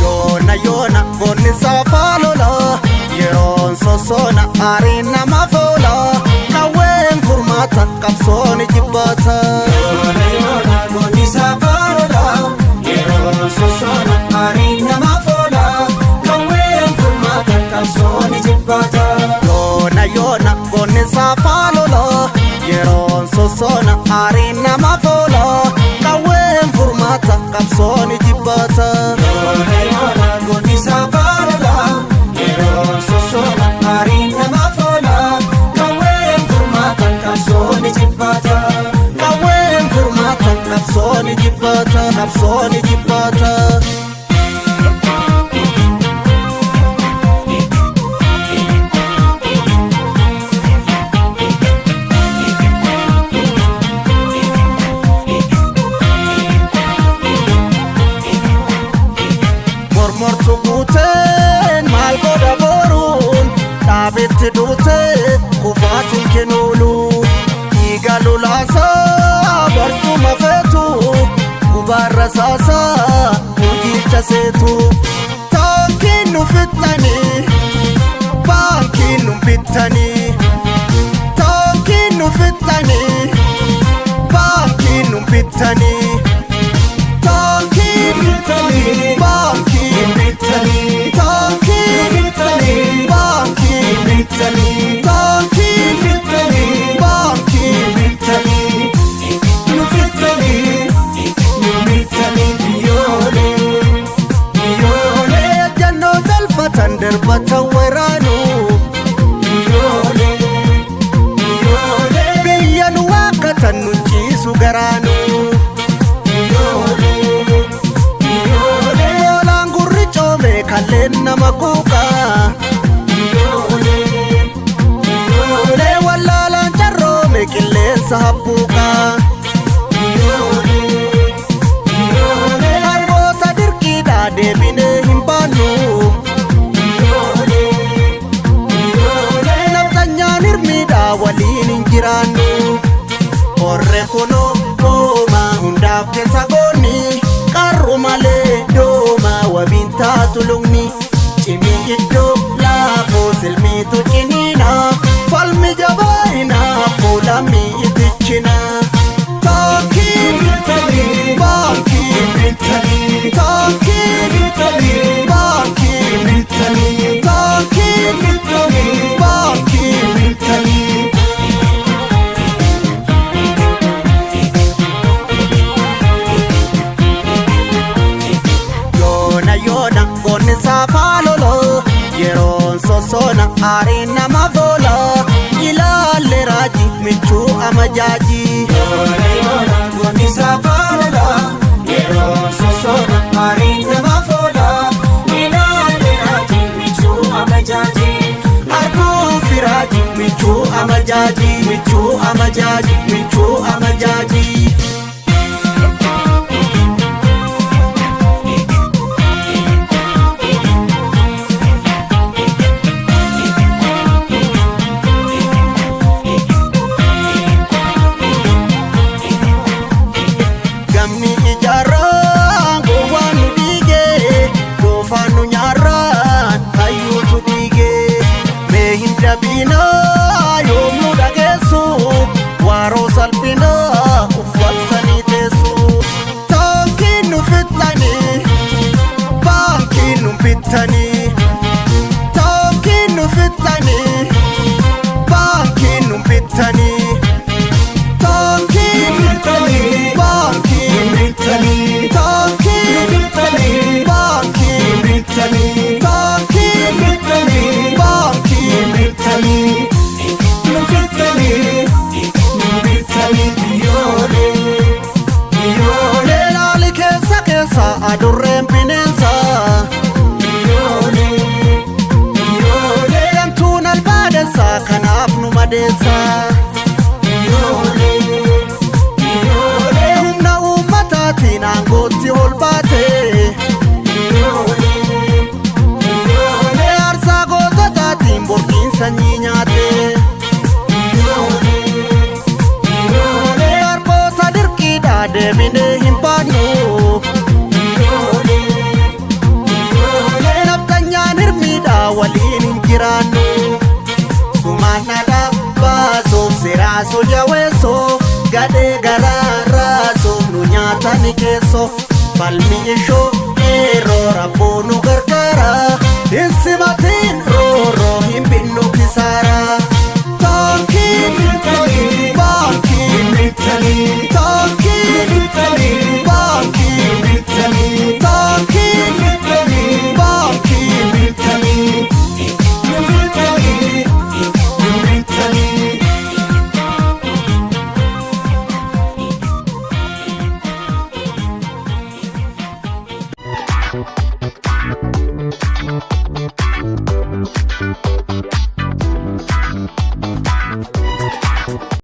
Yoona yoona goonni saafaa lola, yeroon sossoona aariin nama foola, qawween furmaata qabsoon jibbaata. Yoona yoona goonni saafaa lola, yeroon sossoona aariin nama foola, qawween furmaata qabsoon jibbaata. Yoona yoona goonni saafaa lola, yeroon sossoona aariin nama foola, qawween furmaata qabsoon jibbaata. Yoona yoona goonni saafaa lola, yeroon sossoona aariin nama foola, qawween furmaata qabsoon jibbaata. Qawween furmaata qabsoon jibbaata, qabsoon jibbaata. Mormortu guuteen maal godha boruun dhaabetti duutee kufaatiin kennuulu. Dhiiga lolaasaa barcuma feetu, gubaarra saasaa hojiicha seetu. Taankiin nu fixxanii, baankiin nu bittanii. Taankiin nu fixxanii, baankiin nu bittanii. Taankiin Bittanii, baankiin bittanii, taankiin bittanii, baankiin bittanii, taankiin bittanii, baankiin. Bittanii, nu fittanii, nu bittanii biyyoolee, biyyoolee, Jannoo galfatan darbatan waraanu, biyyoolee, biyyoolee, biyya nu waakkatan nu ciisu garaanu. Biyyoolee, biyyoolee, Hoolaan gurri coome kalleen nama quuqaa. Biyyoolee, biyyoolee, Wallaalaan carroome qilleensa habbuuqaa. Biyyoolee, biyyoolee, Harroota dirqiidhaa deebinee hin baannu. Biyyoolee, biyyoolee, Nafxanyaan hirmiidhaa waliin hin jiraannu. Horre kunoo hooma hundaaf keessa goonni, qarru malee dooma wabiin taatu lugni. Cimii iddoo laafoo silmiitu ciniina, falmi jabaayina fuulamii itichina. Taankiin bittanii, baankiin bittanii, taankiin bittanii, baankiin bittanii, taankiin bittanii, baankiin. Bittanii. Yoona yoona goonni saafaa lolo, yeroon sossoona aariin nama foola, ilaalle raaji michuu amajaaji. Yoona yoona goonni saafaa lola, yeroon sossoona aariin nama foola, ilaalle raaji michuu amajaaji. Arguu firaaji michuu amajaaji, michuu amajaaji, michuu amajaaji. Gamni ijaarraan gowwaan nu dhiigee, doofaan nu nyaarraan hayyuutu dhiigee. Mee hin dhabiinaa yoom nu dhagee. qilleensa adurreen bineensa. Gantuun albaadensa kanaaf nu madeessa. Humna uummataatiin aangootti ol baate. Aarsaa goototaatiin borkiin sanyii nyaate. Garboota dirqiidhaa deebinee hin baannu. Nafxanyaan hirmiidhaa waliin hin jiraannu. Sumaanadhaa baasuuf siraasuu jaweessoo gadhee garaa raasuuf nu nyaatani keessoo. Falmi ishoo eeroo rabboo nu gargaara. Hin simatiin rooroo hin binnu kisaara. Taankii baankii.